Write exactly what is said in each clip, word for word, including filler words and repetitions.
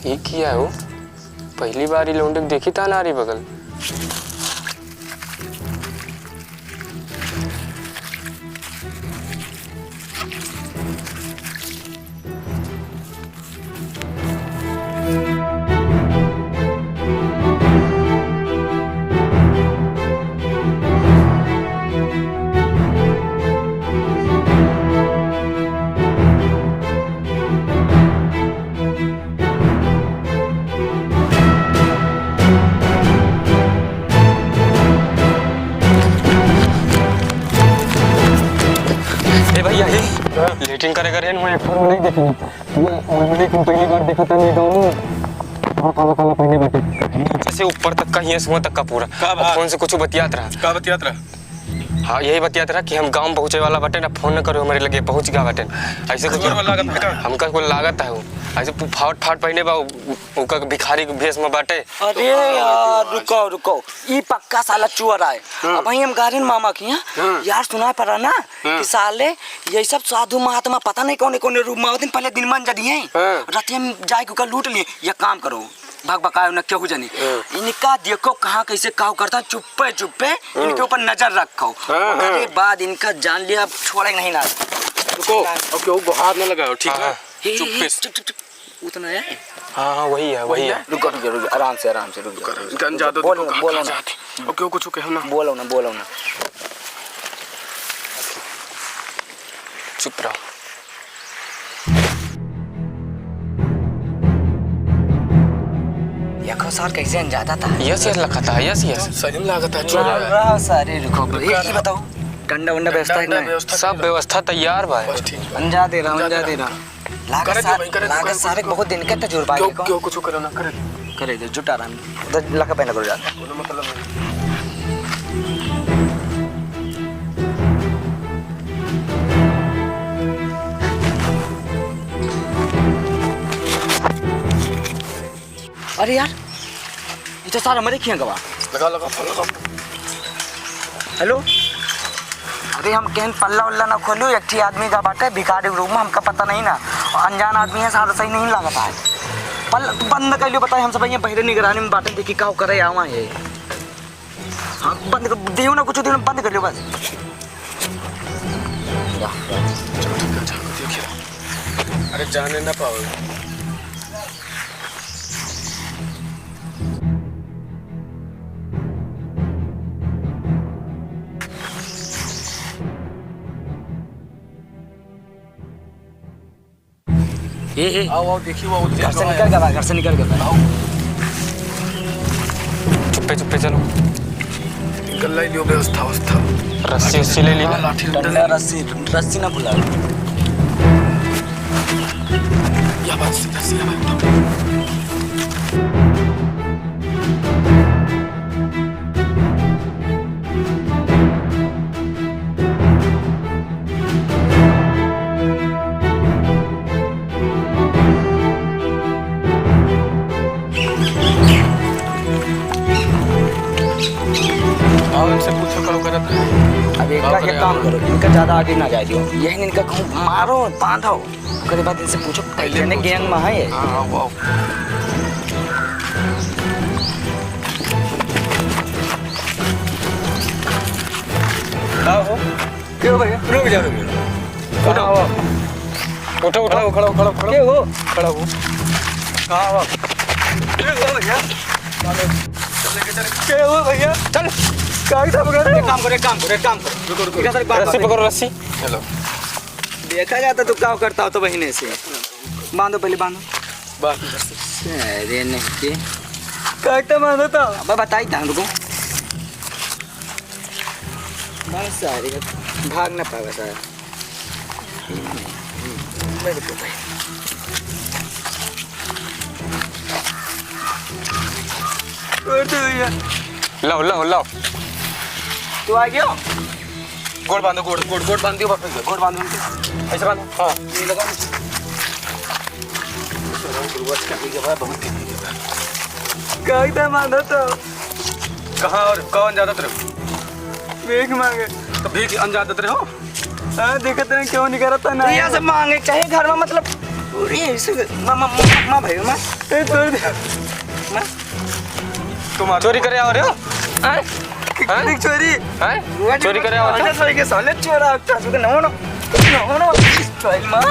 ई किया हो? पहली बार ई लौंडे के देखी ता नारी बगल। ए भैया, हे, लेटरिन करे करे नु एक फॉर्म नहीं देखे। ये मैंने तुम पहली बार देखा था, नहीं गाँव में। हाँ, काला काला पहने बैठे। नीचे से ऊपर तक का, हियाँ से हुआँ तक का पूरा। का अब बात? फोन से कुछ बतियात रहा। का बतियात रहा? हाँ, यही बतियात रहा कि हम गाँव पहुँचे वाला बाटे ना, फोन न करो, हमरे लगे पहुँच गया बाटे। ऐसे कुछ जोर वाला लागत है का? हमका कुल लागत है वो। ऐसे फाट फाट पहने बा, उ-, उका भिखारी के भेष में बाटे। अरे यार, रुको, रुको। ई पक्का साला चोर आए। हाँ। अबहीं हम गए रहेन मामा के हियाँ। हाँ। यार, सुना पड़ा ना हाँ। कि साले यही सब साधु महात्मा पता नहीं कौने कौने रूप में आवत हैं, पहले दिन मन जदी हैं। हाँ। रात हम जाए के ओका लूट लिए। या काम करो, भक भकायो न केहू जानी। हाँ। इनका देखो कहाँ कैसे काव करता, चुप्पे चुप्पे हाँ। इनके ऊपर नजर रखो। हाँ, हाँ। ओकरे बाद इनका जान लिया, अब छोड़े नहीं ना। रुको, अब केहू गुहार न लगाओ, ठीक है? हाँ, हाँ। हे, हे, चुप्पे हे, से। चुप, चुप, चुप। उतना है? हाँ, हाँ, वही है, वही है। रुको, रुको, रुको, आराम से, आराम से, रुको। इनका अंजाद बोलो, देखो, बोलो कहाँ ना। जाते। अब क्यों कुछ कहो ना। बोलो ना, बोलो ना। चुप रहो। देखो सर, कैसे अनजाता था। Yes, yes, लखा था, yes, yes। सही में लागत है, चोर है। रहा, रहा, सारे रुको। ये, ये बताओ, डंडा वंडा व्यवस्था है कि नहीं? सब व्यवस्था तैयार बा। बस ठीक बा। अंजा दे रहा, अंजा दे रहा। लागत करे दे सा-, भाई, करे दे, लागत करे दे। सारे बहुत दिन के तजुर्बा है, क्यों, देखो। क्यों कुछ करो ना, करे दे। करे दे, जुटा रहा। उधर लगा पहले करो जा। कोनो मतलब नहीं। अरे यार, ई तो सार हमरे खिया गवा। लगा, लगा, फोन लगा। हेलो। अरे हम केहन पल्ला उल्ला ना खोलू, एक ठी आदमी का बाटे भिखारी के रूप में, हमका पता नहीं ना। अनजान आदमी है, सार सही नहीं लागत है। पल्ला तू बंद कर लियो, बताए हम सब यहाँ बहरे निगरानी में बाटे, देखी का करे आवा है। हाँ, बंद कर, देहु ना कुछ, देहु ना, बंद कर लियो बस। अरे जाने ना पाओ। ए, ए। आओ, आओ, देखिए, वो घर से निकल गया, घर से निकल गया। आओ। चुप्पे, चुप्पे चलो। गल्ला ही लियो, व्यवस्था, व्यवस्था। रस्सी, उस्सी ले ली ना। लाठी, डंडा, रस्सी, रस्सी ना भुला। या बात सीधा, सीधा बात। आओ, इनसे पूछो, का करत है? अब एक का काम करो, इनका ज्यादा आगे ना जाए दियो। यही इनका कहूँ, मारो, बांधो। ओकरे बाद इनसे पूछो, पहले कइसे ने पूछो। गैंग में है ये? हाँ, हाँ, वाह। का हो? के हो भैया? रुक जा, रुक जा। उठो। कहाँ हो? उठो, उठो। खड़ा हो, खड़ा हो, खड़ा हो, खड़ा हो। के हो? खड़ा हो। कहाँ हो? के हो भैया? के हो भैया? चल। काहे था पकड़? एक काम करो, एक काम करो, एक काम करो। रुको, रुको। रस्सी पकड़ो, रस्सी। चलो। देखा जाता तो का करता हो तो बहिने से। बांधो पहले, बांधो। बांध। अरे नहीं के। काटता बांधो तो। अब बताई था हमको। बस सारे भाग ना पावे सारा। मेरे को भाई। छोड़ दो भैया। लाओ, लाओ, लाओ। तू आ गयो? गोड़ बांधो, गोड़, गोड़, गोड़ बांध दियो, वापस गोड़ बांधो उनके। ऐसे बांधो। हाँ। ये लगा। बहुत दिन हो गया। कागदा बांधो तो। कहाँ और कौन जाता तेरे? भीख मांगे। तो भीख अनजान देते रहो। हाँ, देखत रहे क्यों नहीं करता ना। यहाँ से मांगे, चाहे घर में, मतलब, अरे, ऐसे, माँ, माँ, माँ, माँ भाई, माँ। ए, छोड़ दे। माँ। तुम चोरी करे आवा रहे हो? हैं? हैं? चोरी। हैं? चोरी करे आवा रहे हो? अरे, सही के साले चोर आ, अच्छा, सुन, नो, नो। नो, नो, इस भाई, माँ।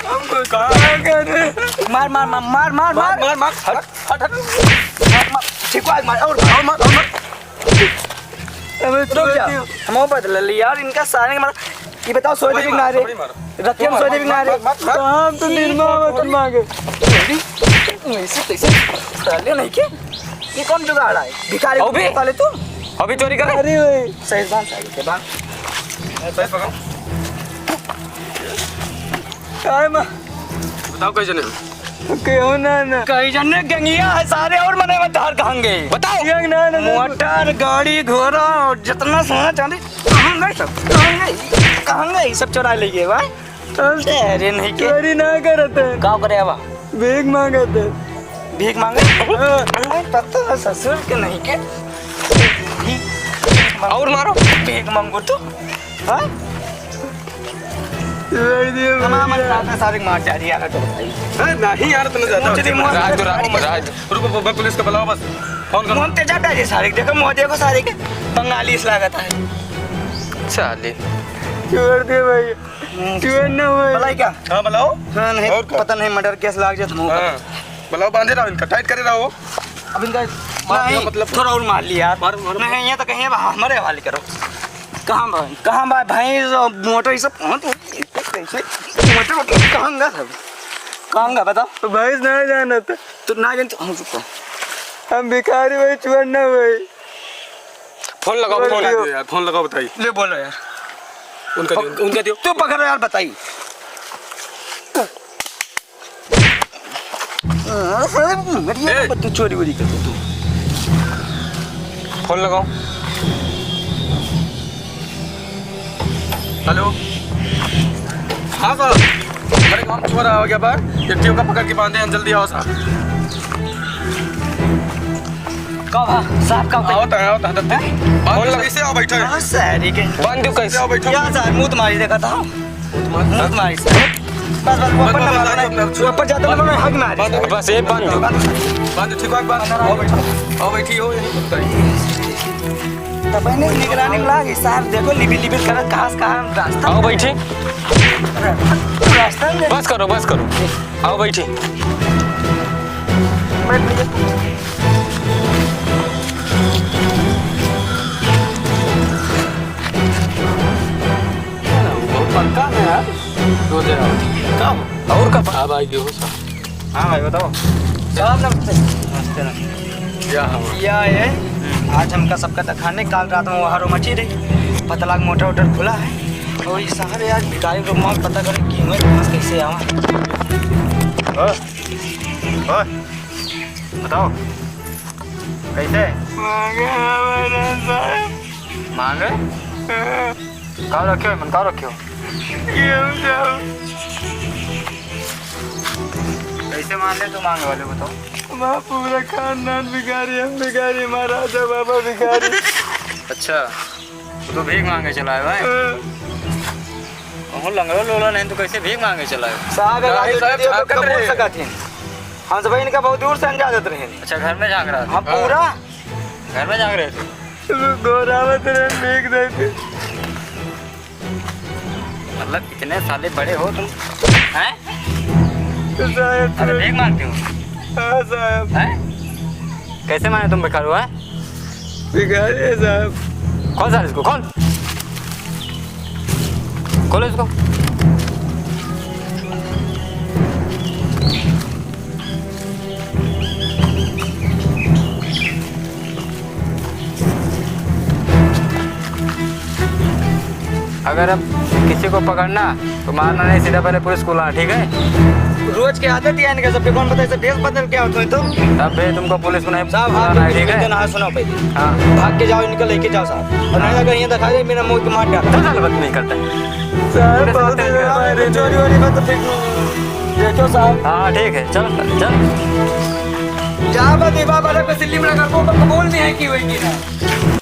हमको कहाँ करे? मार, मार, मार, मार, मार, मार, मार। मार, मार। हट, हट, हट। मार, मार। ठीक है, मार, और, और मार, और मार। अबे रुक जा, हम बदला ली यार, इनका सारे के मारा। ये बताओ, सोए थे भी ना रे? रतिया में सोए थे भी ना रे? काम तो निर्मा वतन मांगे। ऐसे कैसे? साले नहीं के? ये कौन जुगाड़ है? भिखारी अबे! साले तू? अभी चोरी करे? अरे भाई। सही बात, सही के बात। सही पकड़। काय माँ? बताओ कैसे नहीं? केहू ना, ना। कई जने गंगिया है सारे और मने में धार कहांगे। बताओ। ये ना, ना, ना। मोटर, गाड़ी, घोड़ा और जितना सोना चांदी, कहांगे सब? कहांगे? कहांगे? ये सब चुरा लेंगे, भाई। हम अरे नहीं के। चोरी ना करत है। का करे आवा? भीख मांगत है। भीख मांगे? हाँ। अरे, पता है ससुर के नहीं के। भीख, भीख मांगो। और मारो। भीख मांगो तो। हाँ? तमाम अंदाज में सारे मार जा रही है, यार, तो भाई। अरे नहीं यार, तुमने ज्यादा मुझे नहीं मार। राज, राज, राज, रुको, मैं पुलिस को बुलाओ बस। फोन करो। मुंह ते जाता है सारे, देखो, मुंह देखो सारे के, बंगाली इस लागत है। साले। छोड़ दे भाई, हम्म। छोड़ ना भाई। भलाई क्या? हाँ, बुलाओ। हाँ, नहीं, और क्या? पता नहीं, मर्डर केस लाग जाए तो मुंह पर। हाँ, बुलाओ, बांधे रहो इनका, टाइट करे रहो। अब इनका मार दिया, नहीं, मतलब थोड़ा और मार लिया यार। मारो, मारो। नहीं, ये तो कहीं अब हमारे हवाले करो। कहाँ बा, कहाँ बा भैंस और मोटर, ये सब कहाँ तो, कैसे मोटर, मोटर कहाँ गा सब? कहाँ गा बताओ? तो भैंस ना जाना था। तो ना जान तो हम रुको। हम भिखारी भाई, चुअर ना भाई। फोन लगाओ, फोन। फोन दियो यार, फोन लगाओ, बताइए। ले बोलो यार। उनका दियो, उनका दियो। तू पकड़ो यार, बताइए। ए! तू चोरी वोरी कर तू। फोन लगाओ। हेलो। हाँ साहब, हमारे गाँव में चोर आ गया बा, एक ठे ओका पकड़ के बांधे हैं, जल्दी आओ साहब। का बा? साहब का आवत है, आवत है, तब तक। बांध दो, कैसे आओ, बैठो। हाँ, सर, ठीक है। बांध दो, कैसे? आओ, बैठो। क्या सर, मुंह तुम्हारी देखा था? मुंह तुम्हारी। मुंह तुम्हारी, सर। बस, बस, वो बस, ऊपर ना बस, मारो, बस, वो ऊपर जाते ना, मैं हग मारी। बस, बस, ये बांध दो। बांध दो, ठीक है, बांध दो। आओ, बैठो। आओ, बैठी हो, यहीं पर। तब नहीं निगरानी में लागी, साहब, देखो, लिबिर, लिबिर करत, कहाँ से कहाँ रास्ता। आओ, बैठी। रास्ता में बस करो, बस करो। आओ, बैठी। बैठ भैया। बहुत पक्का है यार। रोज आओ। का हो? और का? अब आएगी हो साहब। हाँ भाई, बताओ। साहब, नमस्ते। नमस्ते, नमस्ते। क्या हुआ? क्या है? हम्म। आज हमका सबका तखाने, काल रात में वहाँ मची रही। पता लाग मोटर वोटर खुला है। और ये साहब यार, भिखारी लोग माल पता करे कि मैं कहाँ से कैसे आवा। हाँ? हाँ? बताओ। कैसे? मांगे हमारा साहब। मांगे? हाँ। का रखे हो, मन का रखे हो? गेहूं जाओ। कैसे मान ले तू मांगे वाले, बताओ? हमारा पूरा खानदान भिखारी, हम भिखारी, हमारा राजा बाबा भिखारी। अच्छा, वो तो भीख मांगे चला है भाई। हाँ। कहूँ लंगड़ो लोला नहीं तो कैसे भीख मांगे चला है? साहब, अगर राही आज साहब वीडियो पे झांकत कबूल रहे। सकत हैं। हम सब इनका बहुत दूर से अंजा देत रहे। अच्छा, घर में झांक रहा था? हाँ, पूरा। घर में झांक रहे थे? गोरावत रहे, भीख देते। मतलब, इतने साले बड़े हो तुम, हैं? तो साहब, अरे, भीख मांगते हो? हाँ, साहब। हैं? कैसे माने तुम भिखारू, हैं? भिखारी है, साहब। खोल साले इसको, खोल। खोलो इसको। अगर अब किसी को पकड़ना तो मारना नहीं, सीधा पहले पुलिस को लाना, ठीक है? रोज के आदत ही है इनका सबके, कौन पता इसे भेस बदल क्या होता है तो? तब भी तुमको पुलिस को नहीं साहब, हाथ बुलाना है, ठीक है? ना, सुनो पहले। हाँ। भाग के जाओ, इनका लेके जाओ साहब। और नहीं, अगर ये दिखा दे, मेरा मुंह तो मार डाल। चल, चल, बात नहीं करता है। साहब, पुलिस बहुत आते हैं। चोरी वोरी में तो ठीक नहीं। देखो साहब। हाँ, ठीक है, चल, चल। जा बा, दीवा वाला पे सिल्ली में लगा, को कबूल नहीं है कि वही की ना।